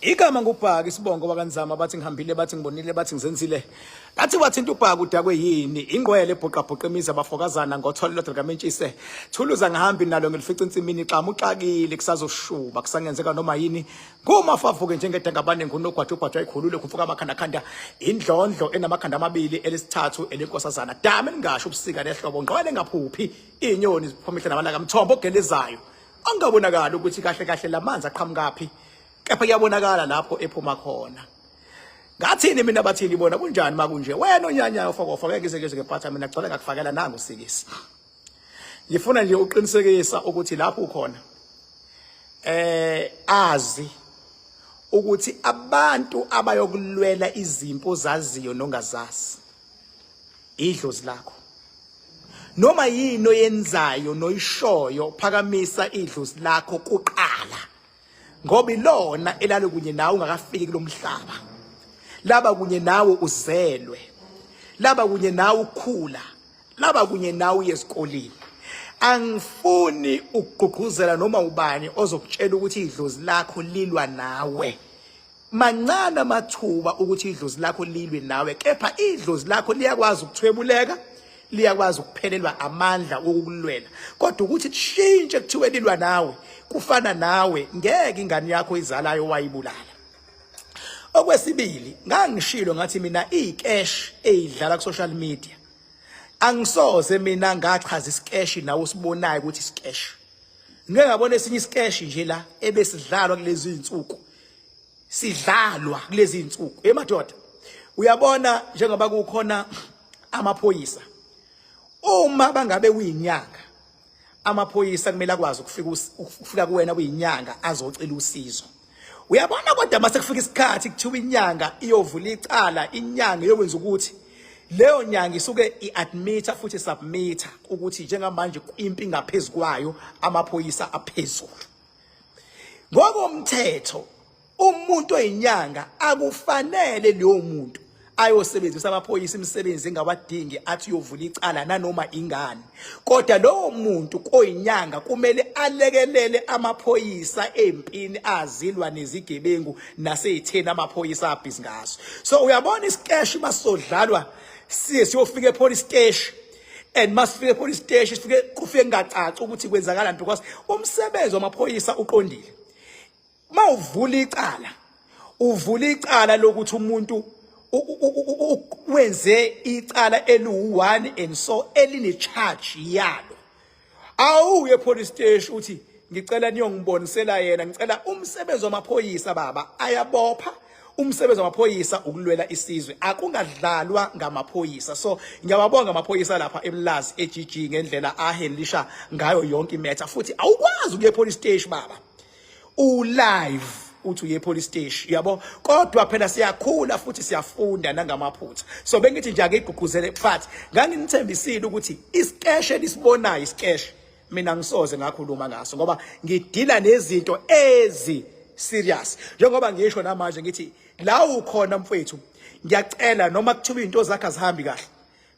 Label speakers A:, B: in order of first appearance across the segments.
A: Igama ngubhaka isibongo wakanzama bathi ngihambile bathi ngibonile bathi ngizenzile. Bathi wathinta ubhaka udakwe yini ingqwele ebhuqabhuqa imizi abafokazana ngothole lodwa likamentshise. Thuluza ngihambi nalo ngilifica insimini xamu uxakile kusazoshuba kusangenzeka noma yini. Ngumafavuke njengedangabane ngunogwaja ugwaja ikhulule kufuka amakhandakhanda indlondlo enamakhanda amabili elisithathu elinkosazana. Dame lingasho ubusika nehlobo ngqwele engaphuphi inyoni ziphuma ihla namalanga mthombo ogelezayo. Angabonakali ukuthi kahle kahle lamanzi aqhamukaphi kepha kuyabonakala lapho ephuma khona. Ngathini mina bathini bona kunjani makunje wena onyanyayo fokofa ngeke ngize ngizwe ngephatha mina gcwele ngakufakela nangu sikisi. Ngifuna nje uqinisekisa ukuthi lapho ukhona azi ukuthi abantu abayokulwela izimpo zaziyo nongazazi idlozi lakho noma yini oyenzayo noyishoyo phakamisa idlozi lakho kuqala ngoba ilona elalo kunye nawe ungakafiki kulomhlaba laba kunye nawe uzelwe laba kunye nawe ukhula laba kunye nawe uye esikoleni angifuni ukugqugquzela noma ubani ozokutshela ukuthi idlozi lakho lilwa nawe. Mancane amathuba ukuthi idlozi lakho lilwe nawe, kepha idlozi lakho liyakwazi ukuthwebuleka, liyakwazi ukuphelelwa amandla wokukulwela. Kodwa ukuthi kushintshe kuthiwe lilwa nawe, kufana nawe ngeke ingane yakho izalayo wayibulala. Okwesibili, ngangishilo ngathi mina iy'keshi ey'dlala ku-social media angisoze mina ngachaza isikeshi nawe usibonayo ukuthi isikeshi. Ngike ngabona esinye isikeshi nje la ebesidlalwa kulezi zinsuku. Sidlalwa kulezi zinsuku. Emadoda. Uyabona njengoba kukhona amaphoyisa. Uma bangabe uyinyanga amaphoyisa kumele akwazi ukufika ukufika kuwena kuyinyanga azocela usizo. Uyabona kodwa mase kufika isikhathi kuthiwa inyanga iyovula icala, inyanga iyokwenza ukuthi leyo nyanga isuke i-admitha futhi submitha ukuthi njengamanje impi ingaphezu kwayo amaphoyisa aphezulu. Ngokomthetho umuntu oyinyanga akufanele leyo muntu ayosebenzisa amaphoyisa imisebenzi engawadingi athi uyovula icala nanoma ingane kodwa lowo muntu koyinyanga kumele alekelele amaphoyisa empini azilwa nezigebengu naseyitheni amaphoyisa abhizi ngaso. So uyabona isikeshi masodlalwa siye siyofika epolice station and masifike epolice station sifike kufike kungacaci ukuthi kwenzakalani because umsebenzi wamaphoyisa uqondile. Mawuvula icala uvula icala lokuthi umuntu wenze icala eliwu-1 and so eline-charge yalo. Awuye police station uthi ngicela niyongibonisela yena, ngicela umsebenzi wamaphoyisa baba ayabopha. Umsebenzi wamaphoyisa ukulwela isizwe, akungadlalwa ngamaphoyisa. So ngiyawabonga amaphoyisa lapha eMlazi eGG ngendlela ahandlisha ngayo yonke imetha. Futhi awukwazi ukuya epolice station baba ulive uthi uye police station yabo, kodwa phela siyakhula futhi siyafunda nangamaphutha. So bengithi nje ake igqugquzele but nganginithembisile ukuthi isikeshe elisibonayo isikeshe mina ngisoze ngakhuluma ngaso ngoba ngidila nezinto ezi serious. Njengoba ngisho namanje ngithi la ukhona mfethu, ngiyacela noma kuthiwa izinto zakhe azihambi kahle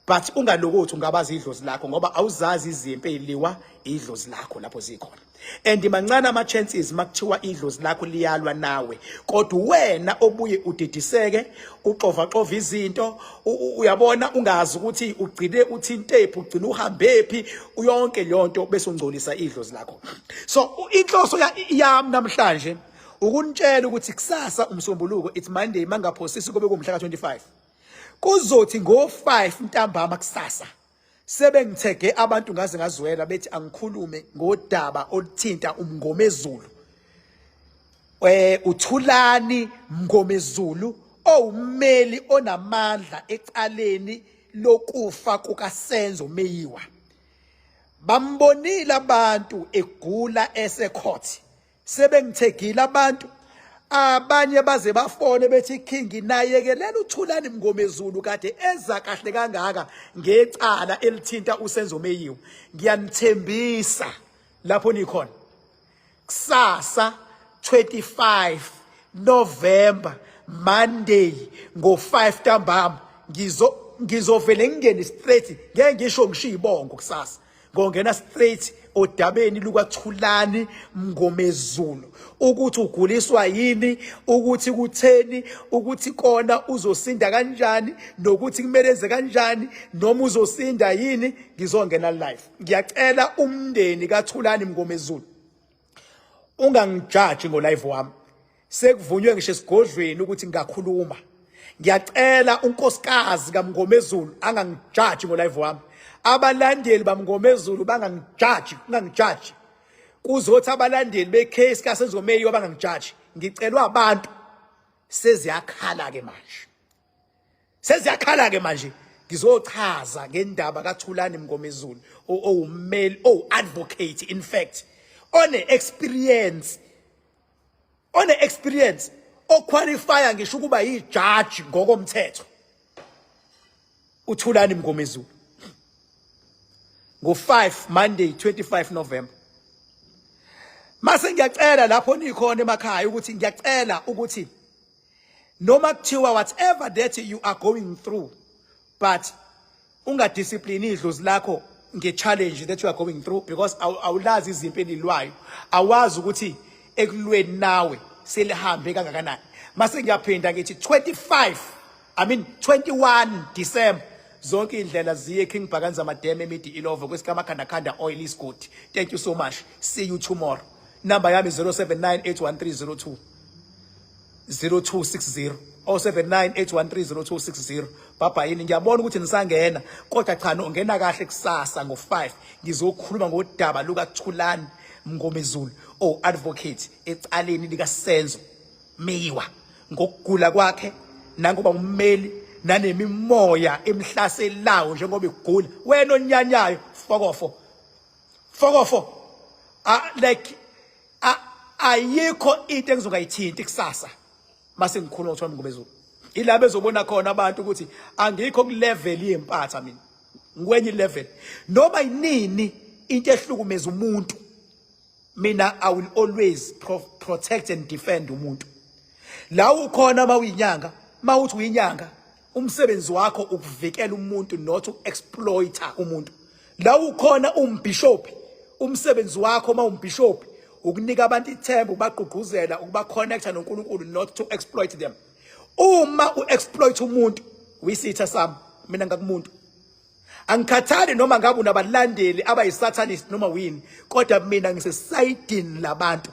A: but ungalokothi ungabazi idlozi lakho ngoba awuzazi izimpi eziliwa idlozi lakho lapho zikhona. And mancane ama chances makuthiwa idlozi lakho liyalwa nawe, kodwa wena obuye udidiseke uxovaxova izinto uyabona ungazi ukuthi ugcine uthintephi ugcine uhambephi yonke leyo bese ungcolisa idlozi lakho. So inhloso yami namhlanje ukunitshela ukuthi kusasa umsombuluko, it's Monday, mangaphosisi kube kumhla ka25, kuzothi ngo5 ntambama kusasa sebengithege abantu ngaze ngazwela bethi angikhulume ngodaba oluthinta uMngomezulu, uThulani Mngomezulu owummeli onamandla ecaleni lokufa kukaSenzo Meyiwa. Bambonile abantu egula esecourt, sebengithegile abantu abanye baze bafone bethi King nayekelela uThulani Mngomezulu kade eza kahle kangaka ngecala elithinta uSenzo Meyiwa. Ngiyanithembisa lapho nikhona kusasa 25 November Monday ngo5 ntambama ngizovele ngingene straight, ngeke ngisho ngishiya ibongo kusasa, ngongena straight Odabeni lukaThulani Mngomezulu, ukuthi uguliswa yini, ukuthi kutheni, ukuthi kona uzosinda kanjani, nokuthi kumele enze kanjani, noma uzosinda yini. Ngizongena live. Ngiyacela umndeni kaThulani Mngomezulu ungangijaji ngo live wami. Sekuvunywe ngisho esigodlweni ukuthi ngingakhuluma. Ngiyacela unkosikazi kaMngomezulu angangijaji ngo live wami, abalandeli baMngomezulu bangangijaji, ungangijaji. Kuzothi abalandeli becase kaSenzo Meyiwa bangangijaji. Ngicelwa abantu, seziyakhala ke manje, seziyakhala ke manje. Ngizochaza ngendaba kaThulani Mngomezulu, owummeli, owu-advocate in fact, one experience, one experience, oqualifya ngisho ukuba yijaji ngokomthetho, uThulani Mngomezulu, ngo-5 Monday 25 November. Mase ngiyacela lapho nikhona emakhaya ukuthi, ngiyacela ukuthi noma kuthiwa whatever that you are going through, but ungadiscipline idlozi lakho nge-challenge that you are going through, because awulazi izimpi enilwayo, awazi ukuthi ekulweni nawe selihambe kangakanani. Mase ngiyaphinda ngithi 25, I mean 21 December, zonke indlela ziye King Bhakanza Mademe, Midi Ilovo, kwesikamakhandakhanda oil isigodi. Thank you so much, see you tomorrow. Number yami 079 813 02 0260, 0798130260. Baba yini, ngiyabona ukuthi nisangena, kodwa cha, ungena kahle kusasa ngo5. Ngizokhuluma ngodaba lukaThulani Mngomezulu, o advocate ecaleni lika Senzo Meyiwa, ngokugula kwakhe nangoba ummeli nanemimoya emhlaselayo njengoba egula. Wena onyanyayo, fokofo, fokofo. Like ayikho into engizongayithinti kusasa mase ngikhuluma ngoThulani Mngomezulu. Ila bezobona khona abantu ukuthi angikho ku level yempatha, mina ngikwenye level. Noma yinini into ehlukumeza umuntu, mina I will always protect and defend umuntu. La ukhona mawuyinyanga, mawuthi uyinyanga, umsebenzi wakho ukuvikela umuntu, not uku-exploiter umuntu. La ukhona umbishop, umsebenzi wakho mawumbishop ukunika abantu ithemba, ukubagqugquzela, ukuba-connecta noNkulunkulu, not to exploit them. Uma u-exploit umuntu, uyisitha sami mina ngakumuntu. Angikhathali noma ngabe unabalandeli abayi-satanist noma wini, kodwa mina ngisesayidini labantu.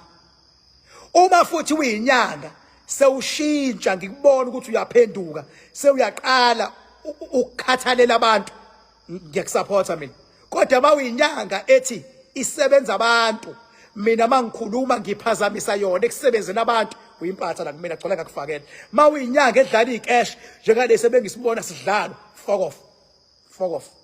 A: Uma futhi uyinyanga, sewushintsha, ngikubona ukuthi uyaphenduka, sewuyaqala ukukhathalela abantu, ngiyakusupporta mina. Kodwa uma uyinyanga ethi isebenza abantu, mina mangikhuluma ngiphazamisa yona ekusebenzeni abantu, uyimpatha la kumina, gcola ngakufakela. Uma uyinyanga edlala ikesh njengalesi ebengisibona sidlala, fuck off, fuck off.